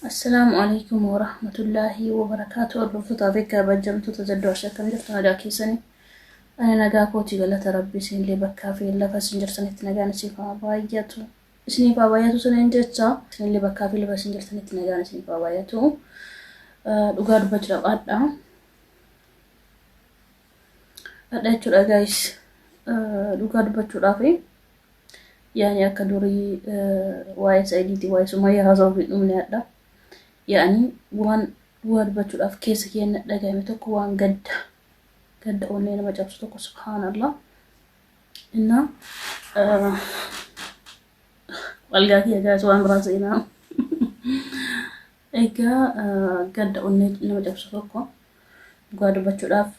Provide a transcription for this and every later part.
Assalaamu alaikum warahmatullaahi wabarakaatu. Hordoftoota fi kabajamtoota Zaddoo Arshii, akkam jirtu? Nagaa keessanii? Ani nagaa kooti, galata Rabbii. Isinillee bakkaa fi lafa isin jirtanitti nagaan isiniif haa baay'atu. Isiniif haa baay'atu isiniin jecha, isinillee bakkaa fi lafa isin jirtanitti nagaan isiniif haa baay'atu. Dhugaa dubbachuudhaaf adha. Adha jechuudha guys. Dhugaa dubbachuudhaaf yaani akka durii waa'ee Sa'idiiti, waa'ee Sumayyaa haasa'uuf hin dhumne adha. Yaani waan dhugaa dubbachuudhaaf keessa keenya dhagahame tokko, waan gadda gadda onnee nama cabsu tokko, subhaanallah. Innaa algaa kiyya guys, waan biraa seenaa. Egaa gadda onnee nama cabsu tokko, dhugaa dubbachuudhaaf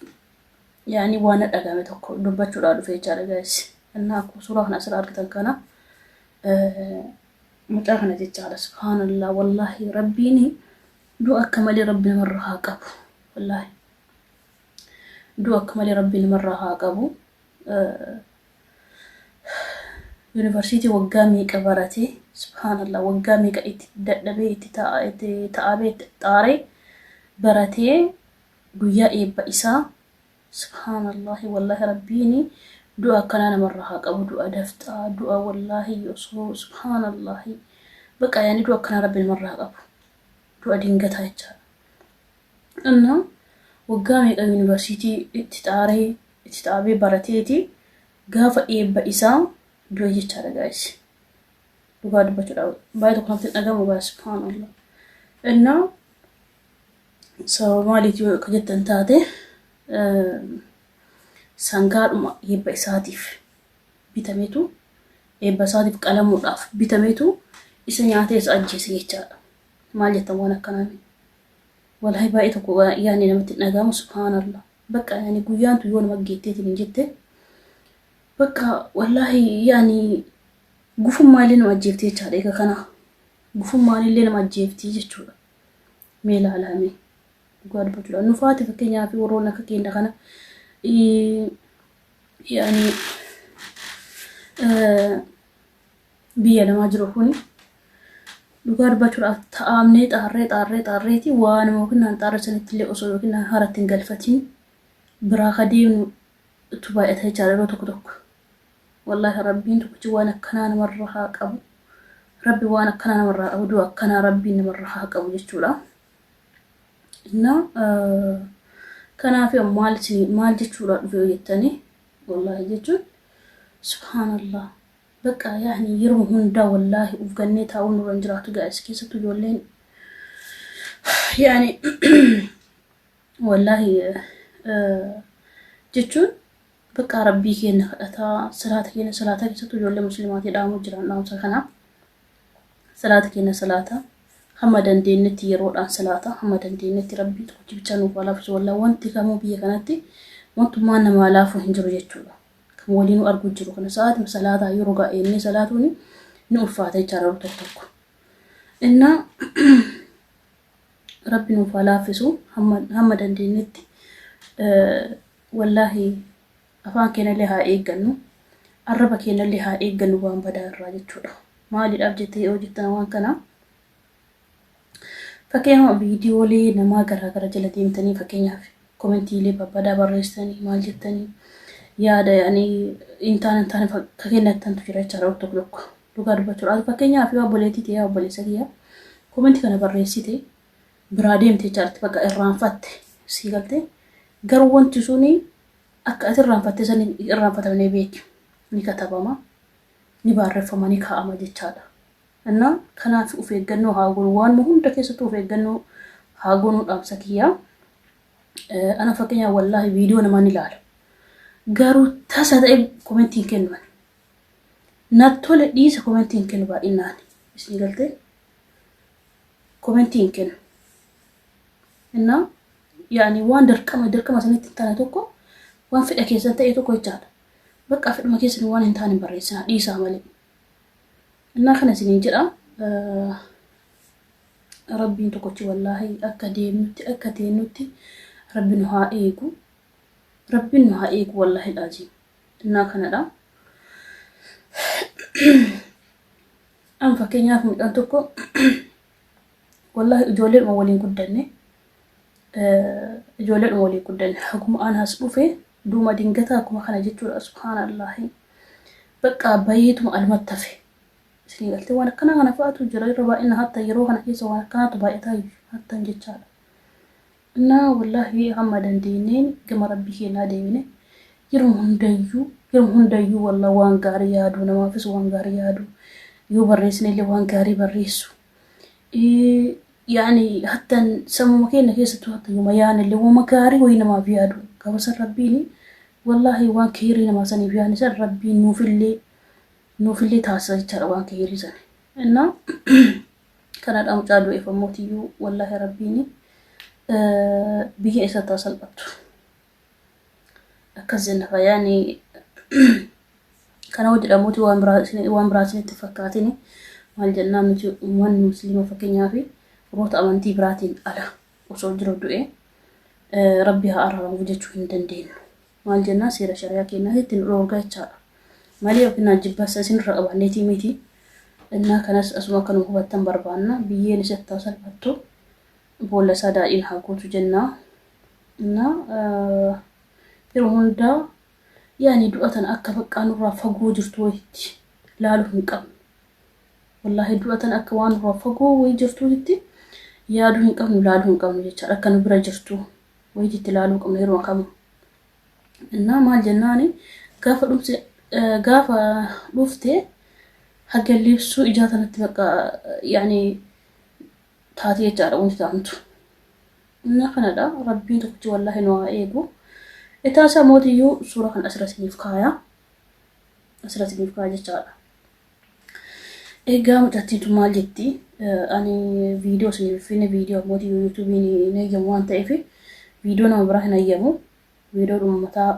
yaani waan dhagahame tokko dubbachuudhaaf dhufe jechaadha guys. Innaa akkuma suuraa kana asirraa argitan kana, mucaa kana jechaadha. Subhaanallah, wallaahi Rabbiin du'a akka malee Rabbi namarraa haa qabu. Wallaahi du'a akka malee Rabbi namarraa haa qabu. Yuunivarsiitii waggaa meeqa baratee, subhaanallah, waggaa meeqa itti dadhabee, itti ta'abee, itti xaaree baratee, guyyaa eebba isaa, subhaanallahi, wallaahi Rabbiin du'a akkanaa namarraa haa qabu. Du'a dafxaa, du'a wallaahi osoo, subhaanallahi, baqa yaani du'a akkanaa Rabbi namarraa haa qabu, du'a dingataa jechaadha. Innaa waggaa meeqa yuunivarsiitii itti xaaree, itti xaabee barateeti, gaafa eebba isaa du'e jechaadha guys. Dhugaa dubbachuudhaaf baay'ee tokko namatti hin dhagamu guys, subhaanallah. Innaa sababa maaliif yoo akka jettan taate, sangaadhuma eebba isaatiif bitametu, eebba isaatiif qalamuudhaaf bitametu isa nyaatee isa ajjeese jechaadha. Maal jettan waan akkanaa? Walahi baay'ee tokko yaani namatti hin dhagahamu, subhaanallah. Bakka yaani guyyaan tun yoo nama geetteetiin hin jette, bakka wallaahi yaani gufummaa illee nama ajjeefti jechaadha. Egaa kana gufummaan illee nama ajjeefti jechuudha. Mee ilaalaa mee, dhugaa dubbachuudha. Nufaati fakkeenyaaf warroonni akka keenya kana yaani biyya namaa jiru kuni, dhugaa dubbachuudhaaf ta'amnee xaarree xaarree xaarreeti waanuma yookiin naan xaarree sanitti illee osoo yookiin naan haratti hin galfatiin biraa ka deemnu itti baay'ata jechaadha yeroo tokko tokko. Wallaahi Rabbiin tokkichi waan akkanaa namarraa haa qabu. Rabbi waan akkanaa namarraa qabu, du'a akkanaa Rabbiin namarraa haa qabu jechuudha. Innaa kanaaf maal maal jechuudha dhufe yoo jettanii, wallaahi jechuun subhaanallah. Bakka yaani yeroo hundaa wallaahi uf gannee taa'uun nurra hin jiraatu guys, keessattuu ijoolleen yaani wallaahi jechuun bakka Rabbii keenya kadhataa, salaata keenya salaata, keessattuu ijoollee muslimaatii dhaamuu jiran dhaamsa kana, salaata keenya salaata, hamma dandeenyetti yeroodhaan salaata, hamma dandeenyetti. Rabbii tokkichi bichaa nuuf haa laafisu. Wallaahi wanti kamuu biyya kanatti wantummaan namaa laafu hin jiru jechuudha. Kan waliinuu arguu jiru kana, sa'aatima salaataa yeroo gaa'eennee salaatuun ni ulfaata jechaadha yeroo tokko tokko. Innaa Rabbi nuuf haa laaffisu. Hamma dandeenyetti wallaahi afaan keenyallee haa eeggannu, arraba keenyallee haa eeggannu waan badaa irraa jechuudha. Maaliidhaaf jettee yoo jettan, waan kana fakkeenyaaf viidiyoolee namaa garaa gara jala deemtanii, fakkeenyaaf commentiilee babbadaa barreessitanii, maal jettanii, yaada yaani hin taane hin taane ka kennattantu jira jechaadha tokko tokko. Dhugaa dubbachuudhaaf fakkeenyaaf yoo obboleettii ta'e, obboleessa kiyya, commentii kana barreessite biraa deemte jechaadha, bakka irraanfatte sii galte. Garuu wanti suni akka ati irraanfatte san irraanfatamnee beeki, ni katabama, ni barreeffama, ni kaa'ama jechaadha. Innaa kanaaf of eeggannoo haa goonu, waanuma hunda keessattuu of eeggannoo haa goonuu dhaamsa kiyyaa. Ana fakkeenyaaf wallaahi viidiyoo namaa ni ilaala. Garuu tasa ta'e commentii hin kennu. Natti tole dhiisa, commentii hin kennu baay'inaan. Isin galtee commentii hin kennu. Innaa yaani waan dirqama dirqama sanitti hin taane tokko, waan fedha keessan ta'e tokko jechaadha. Bakka fedhuma keessan waan hin taane hin barreessinaa, dhiisaa malee. Innaa kana isiniin jedha. Rabbiin tokkochi wallaahi akka deemnutti akka teennutti Rabbi nu haa eegu. Rabbiin nu haa eegu, wallaahi laazim. Innaa kanadha. An fakkeenyaaf mucaan tokko Wallaahi ijoolleedhuma waliin guddanne, ijoolleedhuma waliin guddanne, haguma an as dhufe duuma dingataa akkuma kana jechuudha. Subhaanallahi, bakka bayeetuma alumatti hafe. Isinii galtee? Waan akkanaa kana fa'aatu jira irra baay'ina, hatta yeroo kana keessa waan akkanaatu baay'ataa hattan jechaadha. Innaa wallaahi hamma dandeenyeen gama rabbii keenyaa deemine, yeroo hundayyuu, yeroo hundayyuu wallaa waan gaarii yaadu, namaafis waan gaarii yaadu, yoo barreessine illee waan gaarii barreessu. Yaani hattan sammuma keenya keessattuu hatta yooma yaadne illee waama gaarii wayii namaaf yaadu. Gaafa san rabbiin wallaahi waan keerii namaa saniif yaadne san rabbiin nuufillee taasisa jechaadha waan keerii sana. Innaa kanadha, mucaa du'eef ammootiyyuu wallaahi rabbiin biyya isa taa salphattu. Akkas jenna fayaani kana hojjedhamuuti waan biraa isinitti fakkaatini. Maal jennaan, nuti uummanni musliima fakkeenyaaf warroota amantii biraatiin ala osoo jiru du'e rabbi haa araaramuuf jechuu hin dandeenyu. Maal jennaan, seera shari'aa keenyaa ittiin dhoorgaa jechaadha. Malee yookiin jibbasa isinirra qabaanneetii miti. Innaa kanas asuma akka nu hubattan barbaanna. Biyyeen isatti haa salphattu. Boolla isaa daadhiin haa guutu jennaa. Innaa yeroo hundaa yaani du'a tana akka baqqaa nurraa fagoo jirtu wayitti laaluu hin qabnu. Wallaahi du'a tana akka waan nurraa fagoo wayii jirtuutti yaaduu hin qabnu, laaluu hin qabnu jechaadha. Akka nu bira jirtu wayiitti laaluu qabna yeroo kamu. Innaa maal jennaani, gaafa dhumse, gaafa dhufte haga libsuu ijaa tanatti bakka yaani taatee jechaadha wanti taamtu. Innaa kanadha, rabbiin tokkichi wallaahi nu haa eegu. Itaa mootiyyuu suura kan asirra isiniif kaaya. Asirra isiniif kaaya jechaadha. Egaa mucattiin tun maal jetti? Ani viidiyoo isiniif finne, viidiyoo mootiyyuu YouTubeiin hin eeyyamu waan ta'eef viidiyoo nama biraa hin eeyyamu. Viidiyoo dhummataa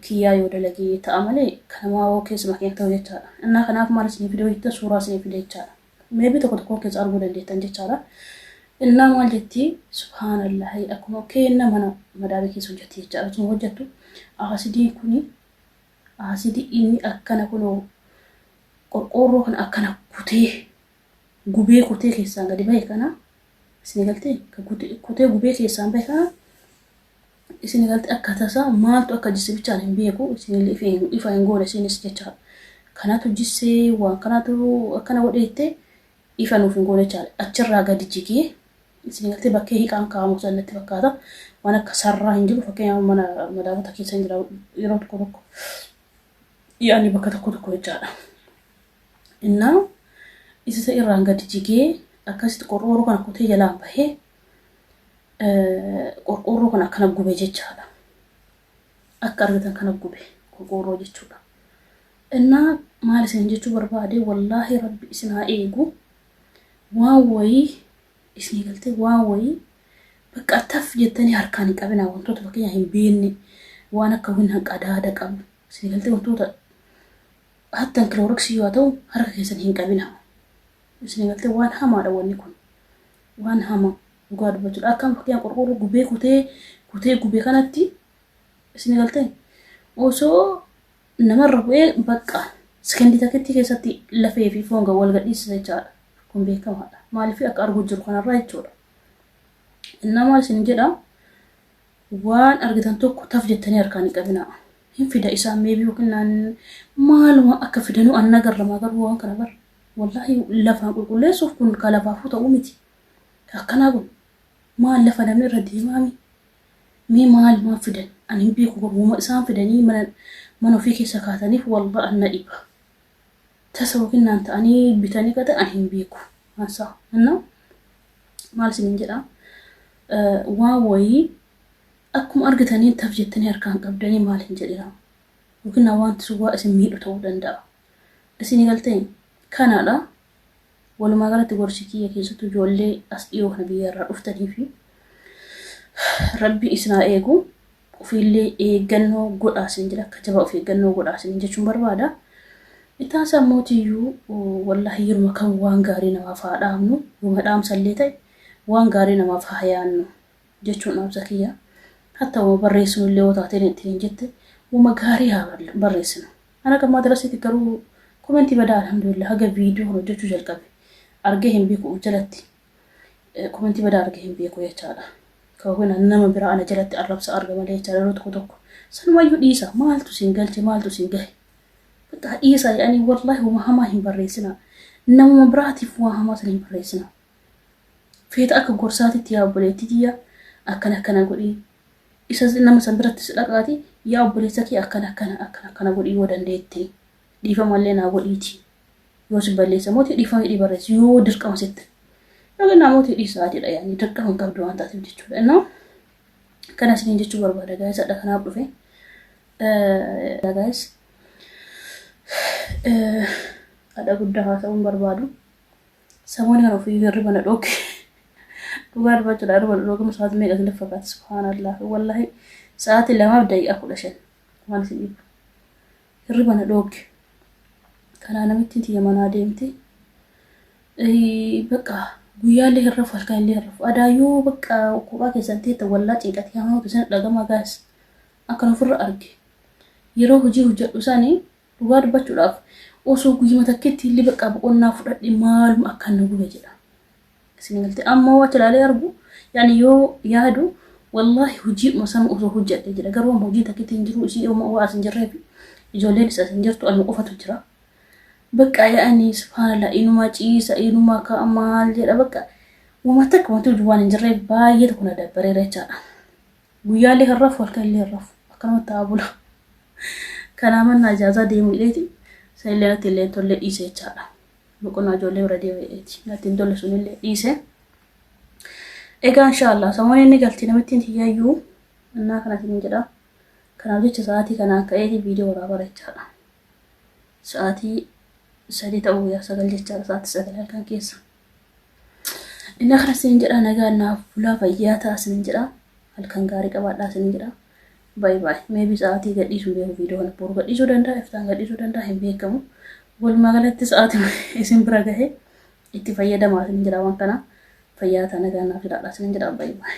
kiyyaa yoo dalagee ta'a malee kanamaa hoo keessuma keenya ta'u jechaadha. Innaa kanaaf maal isiniif fide hojjeta, suuraa isiniif fide jechaadha. Maybe tokko tokko keessa arguu dandeettan jechaadha. Innaa maal jetti? Subhaanallahi, akkuma kenna mana madaabii keessa hojjetti jechaadha. Osuma hojjettu aasidiin kuni, aasidii inni akkana kunoo qorqoorroo kana akkana kutee gubee, kutee keessaan gadi bahe kana, isin galtee, kutee gubee keessaan bahe kana, isin galtee, akka tasaa maaltu akka jisse bichaan hin beeku, isinillee ifa hin goone isinis jechaadha. Kanatu jissee, waan kanatu akkana godheettee ifa nuuf hin goone jechaadha. Achirraa gadi jigee, isin galtee, bakkee hiqaan kaa'amu san natti fakkaata. Waan akka sarraa hin jiru, fakkeenyaaf mana madaabota keessa hin jira yeroo tokko tokko. Yaani bakka tokko tokko jechaadha. Innaa isa irraan gadi jigee akkasitti qorqoorroo kana kutee jalaan bahee qorqoorroo kana akkana gube jechaadha. Akka argitan kana gube qorqoorroo jechuudha. Innaa maal isin jechuu barbaade, wallaahi rabbi isin haa eegu. Waan wayii, isinii galtee, waan wayii bakka taf jettanii harkaan hin qabinaa, wantoota fakkeenya hin beekne, waan akka winna qadaada qabu, isinii galtee, wantoota hattan Cloroxii yoo ta'u harka keessan hin qabinaa. Isinii galtee? Waan hamaadha wanni kun. Waan hamaa dhugaa dubbachuudha. Akkam fakkeenya qorqoorroo gubee kutee kutee gubee kanatti, isinii galtee, osoo namarra bu'ee bakka sekendii takkitti keessatti lafee fi foon wal gadhiisisa jechaadha. Kun beekamaadha. Maaliif akka arguu jiru kanarraa jechuudha. Innaa maal isin jedha, waan argitan tokko taf jettanii harkaan hin qabinaa. Hin fida isaan maybe yookiin naan maaluma akka fidanuu an nagarramaa garuu waan kana bara. Wallaahi lafaan qulqulleessuuf kun ka lafaafuu ta'uu miti. Akkanaa kun maal lafa namni irra deemaami? Mee maal maal fidan? Ani hin beeku, garuu isaan fidanii mana ofii keessa kaataniif wallah an na dhiba. Tasa yookiin naan ta'anii bitanii katan ani hin beeku. Maansaa. Innaa maal isiniin jedhaa? Waan wayii akkuma argitanii taf jettanii harkaan qabdanii maal hin jedhina. Yookiin wanti sun waa isin miidhu ta'uu danda'a. Isinii galtee? Kanaadha. Walumaa galatti gorsi kiyya keessattuu ijoollee as dhiyoo kana biyya irraa dhuftanii fi rabbi isin haa eegu, ofiillee eeggannoo godhaa isin jedha, akka jabaa of eeggannoo godhaa isin jechuun barbaada. Itaan mootiyyuu wallaahi yeruma kam waan gaarii namaaf haa dhaamnu, yooma dhaamsallee ta'e waan gaarii namaaf haa yaannu jechuun dhaamsa kiyya. Hatta uma barreessinu illee yoo taateen ittiin jette uma gaarii haa barreessinu. Ana gammaa darasitti garuu commentii badaa alhamdulillah haga viidiyoo kana hojjechuu jalqabe argee hin beeku jalatti. Komentii badaa argee hin beeku jechaadha. Kaawwina nama biraa ana jalatti arrabsa arga malee jechaadha yeroo tokko tokko. Sanumayyuu dhiisa, maaltu siin galche, maaltu siin gahe. Bakka dhiisa, yaani wallaahi waa hamaa hin barreessina. Namuma biraatiif waa hamaa sana hin barreessina. Feeta akka gorsaatitti, yaa obboleettii tiyya, akkana akkana godhii. Isa nama san biratti si dhaqaati, yaa obboleessa kee, akkana akkana akkana akkana godhii, yoo dandeette dhiifamallee naa godhiiti. Yoo si balleessa mootii dhiifama hidhii barreessi yoo dirqama sitti. Yookiin namoota dhiisaatiidha, yaani dirqama hin qabdu waan taateef jechuudha. Innaa kana isiniin jechuu barbaada, guys, hadha kanaaf dhufe. Guys, hadha guddaa haasa'uun barbaadu. Samoonni kana ofii hirriba na dhooge. Dhugaa dubbachuudha, hirriba na dhooge. Sa'aatii meeqa isin fakkaata? Subhaanallah, wallahi sa'aatii 2:15 waan isin dhibu. Hirriba na dhooge. Kanaa namittiin tiyya manaa deemte. Bakka guyyaallee hin rafu, halkanillee hin rafu. Adaayyuu bakka kophaa keessan teetta wallaa cinqatee hamaa isin dhagama, guys. Akkan ofirra arge. Yeroo hojii hojjedhu sanii dhugaa dubbachuudhaaf osoo guyyuma takkeetti illee bakka boqonnaa fudhadhe maaluma akkan na gube jedha. Isin galte? Amma wacha ilaalee argu, yaani yoo yaadu, wallahi hojii sana osoo hojjedhe jedha. Garuu amma hojii takkeetti hin jiru, isii waa as hin jirreef, ijoolleen isa hin jirtu, anuma qofatu jira. Bakka yaani subhaanallah, inuma ciisa, inuma ka'a, maal jedha, bakka wama takka wanti hojii waan hin jirreef baay'ee tokko na dabbareera jechaadha. Guyyaallee hin rafu, halkanillee hin rafu, akkanumatti taa'aa bula. Kanaa mannaa ijaazaa deemu hidheeti, sanillee natti illee hin tolle, dhiise jechaadha. Boqonnaa ijoollee bira deemu hidheeti, natti hin tolle, sunillee dhiise. Egaa inshaallah samoon inni galti namittiin tiyyayyuu innaa kana isin jedha. Kanaaf jecha sa'aatii kanaan ka'eeti viidiyoo waraabaa jechaadha. Sa'aatii 3 ta'uu guyyaa 9 jechaadha, sa'aatii 9 halkan keessa. Inni kana isin jedha, nagaa naaf bulaa, fayyaa ta'a isin jedha. Halkan gaarii qabaadhaa isin jedha. Bye bye. Maybe sa'aatii gadhiisuu beeku viidiyoo kana, boru gadhiisuu danda'a, iftaan gadhiisuu danda'a, hin beekamu. Walumaa galatti sa'aatii isin bira gahe itti fayyadamaa isin jedha waan kana. Fayyaa ta'a, nagaa naaf jiraadha isin jedha. Bye bye.